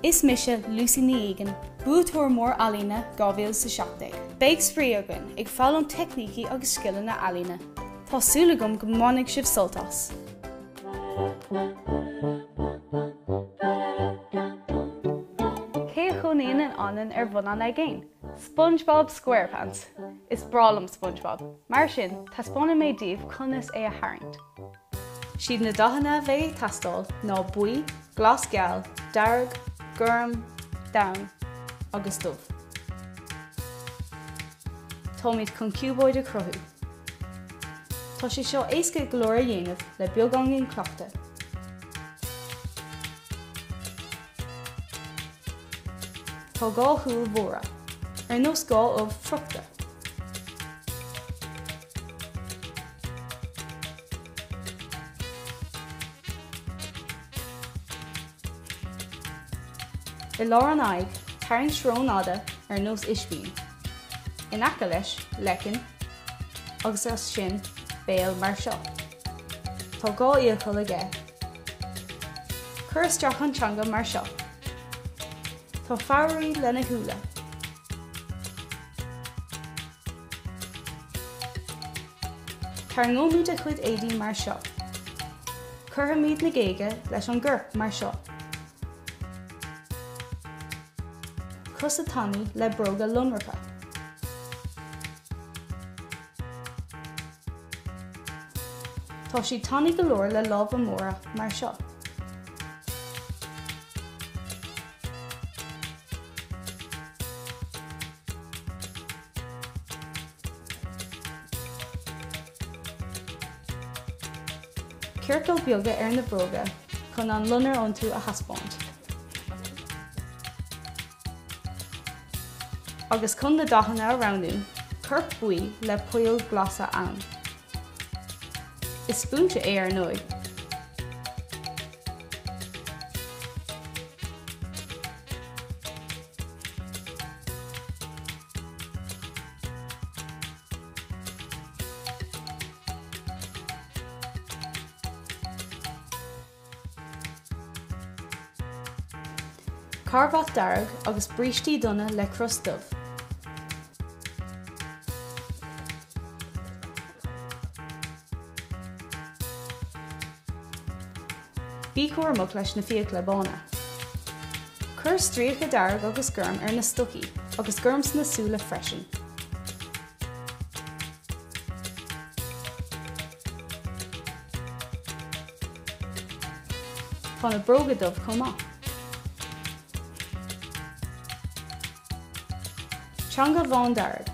Is mise Lucy Ní Egan, buaiteoir mór ealaíne 2017. Beidh spraoi againn ag foghlaim teicnící agus scileanna ealaíne. Tá súil agam go mbainfidh sibh sult as! Cé a chónaíonn in anlann ar bhun an aigéin? SpongeBob SquarePants! Is breá liom SpongeBob. Mar sin, taispeánfaidh mé daoibh conas é a tharraingt. Siad na dathanna a bheidh ag teastáil ná buí, glas geal, dearg, gorm, donn agus dubh. Táimid chun ciúbóid a chruthú. Tá sé seo éasca go leor a dhéanamh le beagáinín cleachtaidh. Tá 2 shúil mhóra, ar nós 2 ubh friochta. I lár an aghaidh, tarraing srón fhada ar nós ispín. In aice leis, leiceann, agus as sin, béal mar seo. Tá 2 fhiacail aige. Cuir isteach an teanga mar seo. Tá fabhraí lena shúile. Tarraingeoimid a chuid éadaí mar seo. Cuirfimid na géaga leis an gcorp mar seo. Cosa tanaí le bróga lonracha. Tá siad tanaí go leor le lámha móra mar seo. Ciorcail beaga ar na bróga chun an lonar iontu a thaispeáint. Agus chun na dathanna a roghnú, corp buí le poill ghlasa ann. Is spúinse é ar ndóigh. Carbhat dearg agus brístí donna le cros dubh. Bí cúramach leis na fiacla bána. Cuir stríoca dearg agus gorm ar na stocaí agus gorm sna súile freisin. Tá na bróga dubh chomh maith. Teanga bhándearg.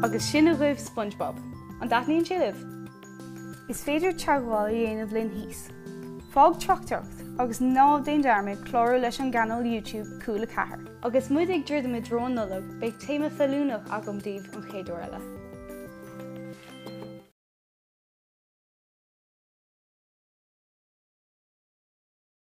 Agus sin agaibh SpongeBob. An dtaitníonn sé libh? Is féidir teagmháil a dhéanamh linn thíos. Fág tráchtaireacht agus ná déan dearmad clárú leis an gcainéal YouTube Cúla 4. Agus muid ag druidim i dtreo an Nollag, beidh téama feiliúnach agam daoibh an chéad uair eile.